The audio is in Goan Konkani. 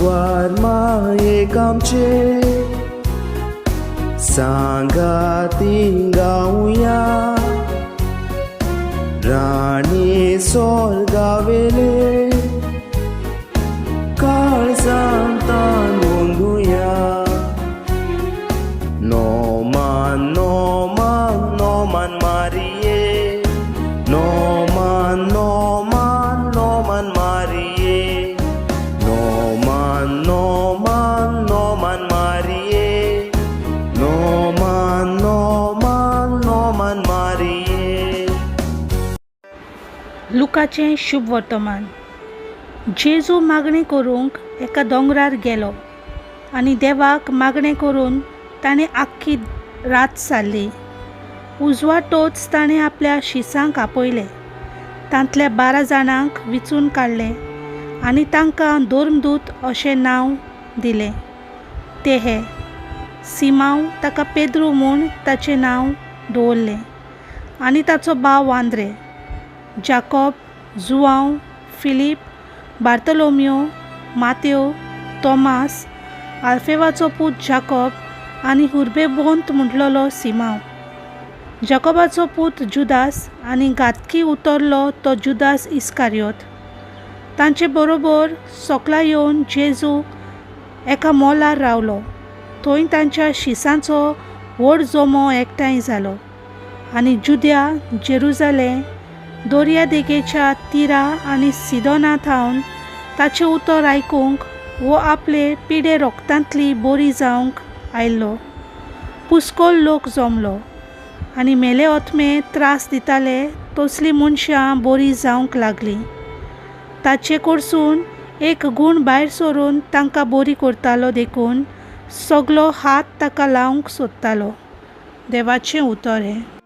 आंकवार मायेक आमचे सांगाती गावया राणी सोर्गावेले काळजांतान गोंदुया. नोमान नोमान नोमान मारिये, नोमान नोमान नोमान मारिये, नोमान नोमान नोमान मारिये, नोमान नोमान नोमान मारिये. लुकाचें शुभ वर्तमान. जेजू मागणें करूंक एका दोंगरार गेलो आनी देवाक मागणें करून ताणें आख्खी रात सारली. उजवाडटोच ताणें आपल्या शिसांक आपयले, तांतल्या 12 जाणांक विचून काडले आनी तांकां धर्मदूत अशें नांव दिलें. ते हे: सिमांव, ताका पेद्रू म्हूण ताचें नांव दवरलें, आनी ताचो भाव आंद्रे, जाकोब, जुआंव, फिलीप, बार्तलोमियो, मातेव, तोमास, आल्फेवाचो पूत जाकोब आनी हुर्बेबोंत म्हटलेलो सिमांव, जाकोबाचो पूत जुदास आनी घातकी उतरलो तो जुदास इस्कारियोत. तांचे बरोबर सोकला येवन जेजू एका मोलार रावलो. थंय तांच्या शिसांचो व्हड जमो एकठांय जालो आनी जुद्या, जेरुजालें, दर्या देगेच्या तिरा आनी सिदोना थावन ताचें उतर आयकूंक वो आपले पिडे रोगतांतली बरी जावंक आयलो पुस्कोल लोक जमलो आनी मेले ओतमे त्रास दिताले तसलीं मनशां बरीं जावंक लागलीं. ताचे कडसून एक गूण भायर सरून तांकां बरी करतालो, देखून सगलो हात ताका लावंक सोदतालो. देवाचें उतर हें.